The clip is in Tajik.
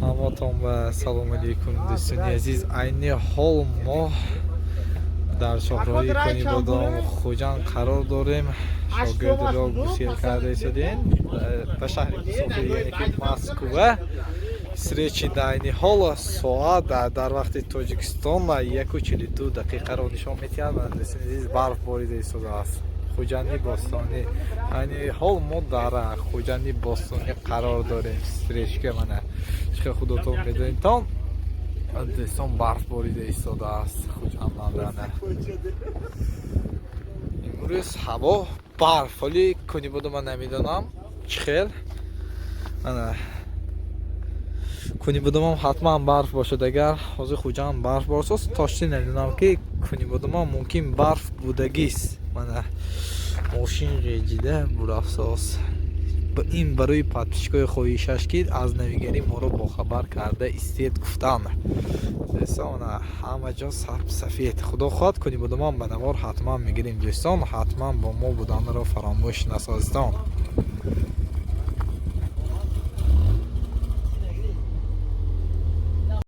Ҳаматон ба салому алейкум, дӯстони азиз. Айни ҳол мо дар шоҳроҳи Конибодом Хуҷанд қарор дорем. Шогирдро гусел карда истодем ба шаҳри мусофир, яъне ки Москва. Встречи айни ҳол соат дар вақти Тоҷикистон 1:42 дақиқаро нишон медиҳад. Дӯстони азиз, барф борида истодааст. Хуҷанди бостонӣ, айни ҳол мо дар Хуҷанди бостонӣ қарор дорем. Встречка мана чихел худотон медонитон, дӯстон, барф борида истодааст Хуҷандана. Имрӯз ҳаво барф, ҳоли Конибодо ман намедонам чӣ хел. Ана Кунибодомам ҳатман барф бошад. Агар ҳозир Хуҷанд барф борсоз, точно намедонам, ки Кунибодомам мумкин барф будагист. Мана мошин ғеҷида бурафсоз. Ин барои подписчикои хоҳишаш, ки аз навигарӣ моро бохабар карда истед, гуфтан. Дӯстон, ҳама ҷо сафед. Худо хоҳад, Кунибодомам ба навор ҳатман мегирем. Дӯстон, ҳатман бо мо буданро фаромӯш насозитон.